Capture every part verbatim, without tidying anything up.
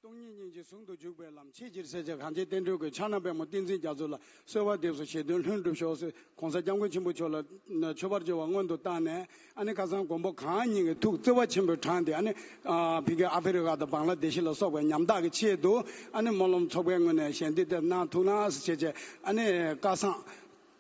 སྟོང་ཉིད་སྙིང་རྗེ་ཟུང་དུ་འཇུག་པའི་ལམ། ཆེས་ཆེར་གསལ་བྱེད་གངས་ཅན་བསྟན་འགྲོའི་སྐུ། ཕྱག་ན་པདྨོ་བསྟན་འཛིན་རྒྱ་མཚོ་ལ། གསོལ་བ་འདེབས་སོ་བཞེད་དོན་ལྷུན་གྲུབ་ཤོག་ཟེར། ༸གོང་ས་༸སྐྱབས་མགོན་ཆེན་པོ་མཆོག་ལ་མཆོད་པར་བརྗོད་པ་སྔོན་དུ་བཏང་ནས། ཨ་ནི་ཁ་སང་མགོན་པོ་གང་ཉིད་ཀྱི་ཐུགས་བརྩེ་བ་ཆེན་པོས་དྲངས་ཏེ། ཨ་ནི་ཨ་ཕ་གི་ཨ་ཧྥེ་རི་ཁ་དང་བང་ལ་དེ་ཤི་ལ་སོགས་པའི་ཉམ་ཐག་གི་ཆེད་དུ། ཨ་ནི་སྨོན་ལམ་ཚོགས་པའི་ངོས་ནས་ཞལ་འདེབས་དེ་གནང་ཐུབ་ན་ཟེར་བྱས་བྱས། ཨ་ནི་ཁ་སང་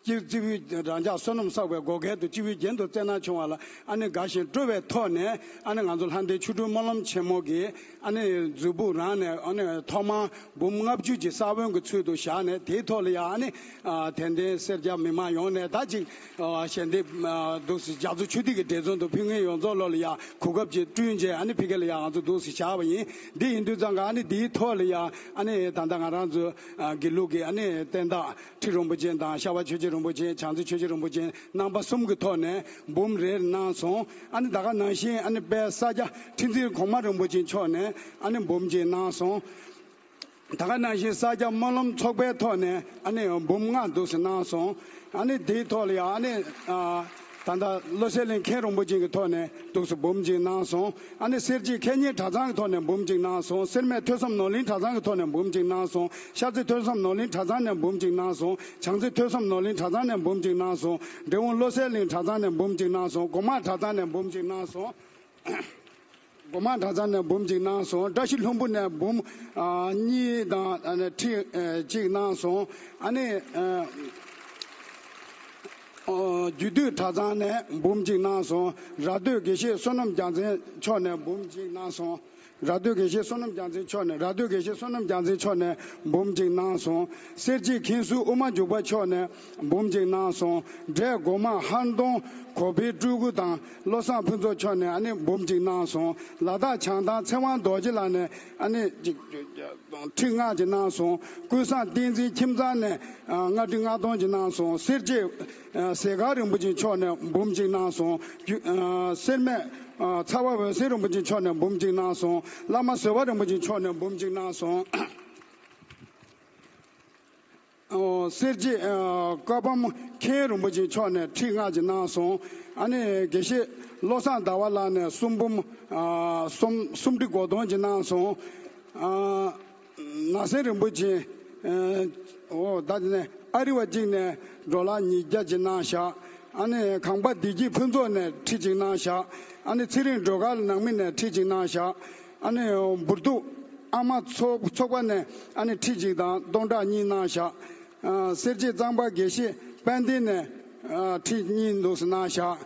སྤྱི་སྤྱི་བོའི་རང་ཅག་བསོད་ནམས་བསགས་པའི་བགོ་སྐལ་དུ་སྤྱི་བོའི་རྒྱན་དུ་བསྩལ་གནང་བྱུང་བ་ལ། ཨ་ནི་དགའ་ཞིང་སྤྲོ་བའི་ཐོག་ནས། ཨ་ནི་ང་ཚོ་ལྷ་ལྡན་ཆོ་འཕྲུལ་སྨོན་ལམ་ཆེན་མོ་གི་ཨ་ནི་མཛོད་ཕུག་རང་ནས། ཨ་ནི་ཐོག་མར་འབུམ་ལྔ་བཅུ་ཅིག་ས་བོན་གྱི་ཚུལ་དུ་བཞག་ནས། དེའི་ཐོག་ལ་ཡང་ཨ་ནི་ཨ་དད་ལྡན་སེར་སྐྱ་མི་མང་ཡོངས་ནས་ད་ཅིག་ཨ་ཞལ་འདེབས་ཨ་འདུག་སེ་རྒྱ་མཚོ་ཆུ་ཐིགས་ཀྱི་འབྲས་བཟང་དུ་ཕུལ་མཁན་ཡོངས་རྫོགས་ལོ་ལ་ཡང་གོ་སྐབས་ཅིག་བསྐྲུན་བྱས། ཨ་ནི་ཕ་གི་ལ་ཡང་ང་ཚོ་འདུག་སེ་བཞག་པ་ཡིན། འདི་ཡིན་དུས་ཙང་ཀ་ཨ་ནི་འདིའི་ཐོག་ལ་ཡང་ཨ་ནི་ད་ལྟ་ང་རང་ཚོ་ཨ་དགེ་ལུགས་ཀྱི་ཨ་ནི་བསྟན་བདག་ཁྲི་རིན་པོ་ཆེ་དང་། ཤར་བ་ཆོས་རྗེ་རིན་པོ་ཆེ། བྱང་རྩེ་ཆོས་རྗེ་རིན་པོ་ཆེ། རྣམ་པ་གསུམ་གྱི་ཐོག་ནས་འབུམ་རེ་གནང་སོང་། ཨ་ནི་ད་ག་ནང་བཞིན་ཨ་ནི་དཔལ་ས་སྐྱ་ཁྲི་འཛིན་གོང་མ་རིན་པོ་ཆེ་མཆོག་ནས་ཨ་ནི་འབུམ་གཅིག་གནང་སོང་། ད་ག་ནང་བཞིན་ས་སྐྱ་སྨོན་ལམ་ཚོགས་པའི་ཐོག་ནས་ཨ་ནི་འབུམ་ལྔ་འདུག་སེ་གནང་སོང་། ཨ་ནི་དེའི་ཐོག་ལ་ཡང་ཨ་ནི་ཨ་ད་ལྟ་བློ་གསལ་གླིང་མཁན་རིན་པོ་ཆེ་གི་ཐོག་ནས་འདུག་སེ་འབུམ་གཅིག་གནང་སོང་། ཨ་ནི་སེར་བྱེས་མཁས་སྙན་གྲྭ་ཚང་གི་ཐོག་ནས་འབུམ་གཅིག་གནང་སོང་། སེར་སྨད་ཐོས་བསམ་ནོར་གླིང་གྲྭ་ཚང་གི་ཐོག་ནས་འབུམ་གཅིག་གནང་སོང་། ཤར་རྩེ་ཐོས་བསམ་ནོར་གླིང་གྲྭ་ཚང་ནས་འབུམ་གཅིག་གནང་སོང་། བྱང་རྩེ་ཐོས་བསམ་ནོར་གླིང་གྲྭ་ཚང་ནས་འབུམ་གཅིག་གནང་སོང་། འབྲས་སྤུངས་བློ་གསལ་གླིང་གྲྭ་ཚང་ནས་འབུམ་གཅིག་གནང་སོང་། སྒོ་མང་གྲྭ་ཚང་ནས་འབུམ་གཅིག་གནང་སོང་། སྒོ་མང་གྲྭ་ཚང་ནས་འབུམ་གཅིག་གནང་སོང་། བཀྲ་ཤིས་ལྷུན་པོ་ནས་འབུམ་ཨ་གཉིས་དང་ཨ་ནི་ཁྲི་ཨ་གཅིག་གནང་སོང་། ཨ་ནི་ཨ་ཨོ་རྒྱུད་སྟོད་གྲྭ་ཚང་ནས་འབུམ་གཅིག་གནང་སོང་། ར་སྟོད་དགེ་བཤེས་བསོད་ནམས་རྒྱལ་མཚན་མཆོག་ནས་འབུམ་གཅིག་གནང་སོང་། ར་སྟོད་དགེ་བཤེས་བསོད་ནམས་རྒྱལ་མཚན་མཆོག་ནས། ར་སྟོད་དགེ་བཤེས་བསོད་ནམས་རྒྱལ་མཚན་མཆོག་ནས་འབུམ་གཅིག་གནང་སོང་། སེར་བྱེས་མཁན་ཟུར་དབུ་མ་འཇུག་པ་མཆོག་ནས་འབུམ་གཅིག་གནང་སོང་། འབྲས་སྒོ་མང་ཧན་ཏོང་གོ་པའི་སྤྲུལ་སྐུ་དང་བློ་བཟང་ཕུན་ཚོགས་མཆོག་ནས་ཨ་ནི་འབུམ་གཅིག་གནང་སོང་། ལ་དྭགས་བྱང་ཐང་ཚེ་དབང་རྡོ་རྗེ་ལགས་ནས་ཨ་ནི་ཁྲི་ལྔ་གཅིག་གནང་སོང་། ཀུན་བཟང་བསྟན་འཛིན་ཁྱིམ་ཚང་ནས་ཨ་ལྔ་ཁྲི་ལྔ་སྟོང་གཅིག་གནང་སོང་། སེར་བྱེས་ཨ་ཟས་དཀར་རིན་པོ་ཆེ་མཆོག་ནས་འབུམ་གཅིག་གནང་སོང་། རྒྱུ་ཨ་སེར་སྨད་ཨ་ཚ་བ་འོད་ཟེར་རིན་པོ་ཆེ་མཆོག་ནས་འབུམ་གཅིག་གནང་སོང་། བླ་མ་བཟོད་པ་རིན་པོ་ཆེ་མཆོག་ནས་འབུམ་གཅིག་གནང་སོང་། ཨོ་སེར་བྱེས་ཨ་བཀའ་འབུམ་མཁན་རིན་པོ་ཆེ་མཆོག་ནས་ཁྲི་ལྔ་གཅིག་གནང་སོང་། ཨ་ནི་དགེ་བཤེས་བློ་བཟང་ཟླ་བ་ལགས་ནས་གསུམ་འབུམ་ཨ་གསུམ་གསུམ་ཁྲི་གོ་སྟོང་གཅིག་གནང་སོང་། ཨ་ནག་སེང་རིན་པོ་ཆེ་ཨ་ཨོ་ད་ནས་ཨ་རི་བ་གཅིག་ནས་ཌོ་ལར་ཉིས་བརྒྱ་གཅིག་གནང་བཞག། ཨ་ནི་གངས་པ་བདེ་སྐྱིད་ཕུན་ཚོགས་ནས་ཁྲི་གཅིག་གནང་བཞག། ཨ་ནི་ཚེ་རིང་སྒྲོལ་དཀར་ནང་མི་ནས་ཁྲི་གཅིག་གནང་བཞག། ཨ་ནི་འབུར་ཐུག་ཨ་མ་ཚོགས་ཚོགས་པ་ནས་ཨ་ནི་ཁྲི་གཅིག་དང་སྟོང་ཕྲག་གཉིས་གནང་བཞག། ཨ་སེར་བྱེས་གཙང་པ་དགེ་བཤེས་དཔལ་ལྡན་ནས་ཨ་ཁྲི་གཉིས་འདུག་སེ་གནང་བཞག།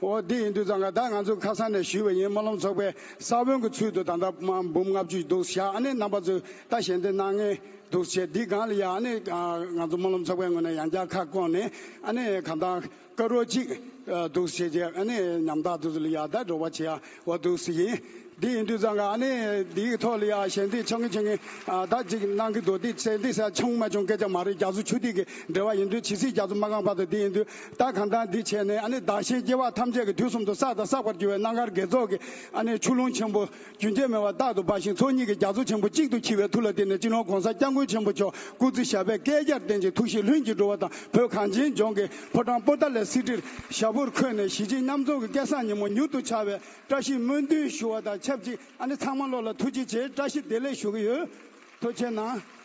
འོ་འདི་ཡིན་དུས་ཙང་ཀ་ད་ང་ཚོ་ཁ་སང་ནས་ཞུས་པ་ཡིན། སྨོན་ལམ་ཚོགས་པའི་ས་བོན་གྱི་ཚུལ་དུ་ད་ལྟ་མ་འབུམ་ལྔ་བཅུ་འདུག་བཞག། ཨ་ནི་རྣམ་པ་ཚོས་ད་ཞལ་འདེབས་གནང་མཁན་འདུག་བྱས། འདི་སྒང་ལ་ཡ་ཨ་ནི་ཨ་ང་ཚོ་སྨོན་ལམ་ཚོགས་པའི་ངོས་ནས་ཡང་བསྐྱར་ཁ་བསྐོངས་ནས། ཨ་ནི་གང་ལྟར་བཀའ་རོགས་གཅིག་ཨ་འདུག་བྱས་རྗེས། ཨ་ནི་ཉམ་ཐག་དེ་ཚོ་ལ་ཡ་ད་འགྲོ་བ་བྱེད་ཡ་འོ་འདུག་སེ་ཡིན། འདི་ཡིན་དུས་ཙང་ཀ་ཨ་ནི་འདིའི་ཐོག་ལ་ཡ་ཞལ་འདེབས་ཆུང་ངུ་ཆུང་ངུ་ཨ་ད་ཅིག་གནང་གི་འདུག། འདི་ཞལ་འདེབས་ཟེར་ཆུང་མ་ཆུང་སྐད་ཆ་མ་རེད། རྒྱ་མཚོ་ཆུ་ཐིགས་ཀྱི་འབྲེལ་བ་ཡིན་དུས། ཇི་སྲིད་རྒྱ་མཚོ་མ་གངས་བར་དུ། འདི་ཡིན་དུས་ད་གང་ལྟར་འདི་བྱས་ནས། ཨ་ནི་བདག་གཞན་སྐྱེ་བོ་ཐམས་ཅད་ཀྱི་དུས་གསུམ་དུ་བསགས་དང་བསགས་པར་འགྱུར་བའི་རྣམ་དཀར་དགེ་ཚོགས་ཀྱི་ཨ་ནི་ཆུ་ཀླུང་ཆེན་པོ་རྒྱུན་ཆད་མེད་པར་རྟག་ཏུ་འབར་ཞིང་། ཚོགས་གཉིས་ཀྱི་རྒྱ་མཚོ་ཆེན་པོ་གཅིག་ཏུ་འཁྱིལ་བའི་མཐུ་ལ་བརྟེན་ནས། སྤྱི་ནོར་༸གོང་ས་༸སྐྱབས་མགོན་ཆེན་པོ་མཆོག་སྐུ་ཚེ་ཞབས་པད་བསྐལ་བརྒྱར་བརྟན་ཅིང་། ཐུགས་བཞེད་ལྷུན་གྱིས་འགྲུབ་པ་དང་། བོད་གངས་ཅན་ལྗོངས་ཀྱི་ཕོ་བྲང་པོ་ཏཱ་ལའི་གསེར་ཁྲིར་ཞབས་པུར་འཁོད་ནས། གཞིས་བྱེས་མཉམ་འཛོམས་ཀྱི་སྐལ་བཟང་ཉིན་མོ་མྱུར་དུ་འཆར་བའི་བཀྲ་ཤིས་སྨོན་འདུན་ཞུ་བ་དང་ཆབས་ཅིག། ཨ་ནི་ཚང་མ་ལོ་ལ་ཐུགས་རྗེ་ཆེ། བཀྲ་ཤིས་བདེ་ལེགས་ཞུ་གི་ཡོད། ཐུགས་རྗེ་གནང་།